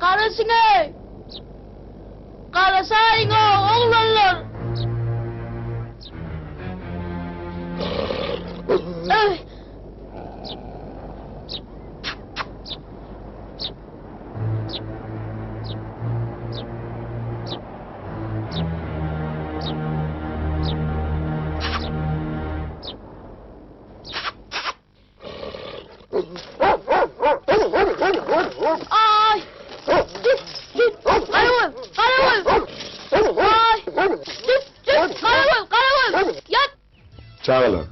Garaşyň-eý! Garaşaýyň-ow, oglanlar! Öý! Aý! Git, git! Garawul! Garawul! Aý! Git, git! Garawul! Garawul! Ýat! Çagalar,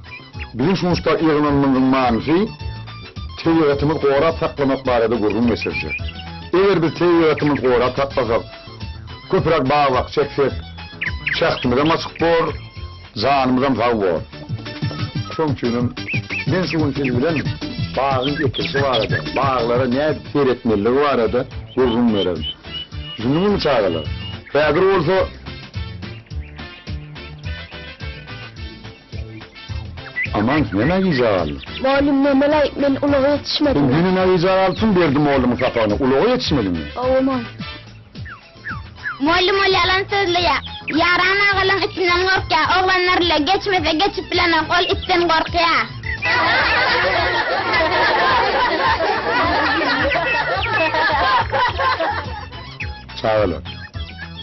biziň şu günki ýygnanmamyzyň manysy tebigatymyzy gorap saklamak barada gürrüň geçirjek. Eger biz tebigatymyzy gorap saklasak, köpräk bag-bakja eksek, şähdimizem açyk bor, Janymyzam sag bor. Şoň üçinem men şu gün siz bilen bagyň ekilişi barada, baglara nädip seretmeliligi barada gürrüň bererin. Düşündiňizmi çagalar? Häzir bolsa Aman, nämä gijä galdyň? Mugallym nemelaý, men ulaga ýetişmedim. Sen düýn nämä gijä galypsyň Berdi mollumyň sapagyna? Ulaga ýetişmediňmi? Hawa, mugallym. Mollum ol ýalan sözleýä. Ýaran agalaň itinden gorkýa. Oglanlar ile geçmese geçip bilenok ol itden gorkýa. Çagalar,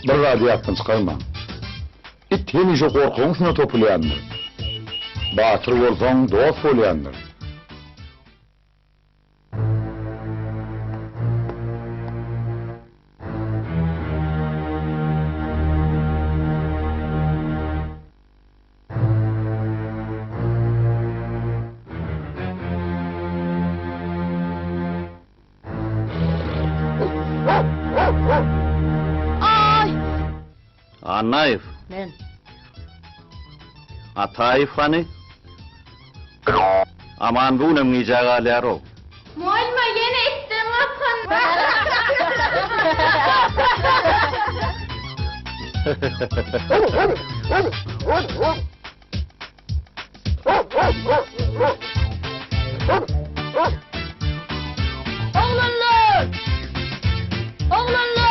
bir zady ýatdan çykarmaň. It hemişe gorkagyň üstüne topulýandyr. Batyr bolsaň, dost bolýandyr. Aý! Annaýew. Men. Ataýew hany? Aman bu günem gijä galýar-ow. Molma ýene itden gorkan. Oglanlar! Oglanlar!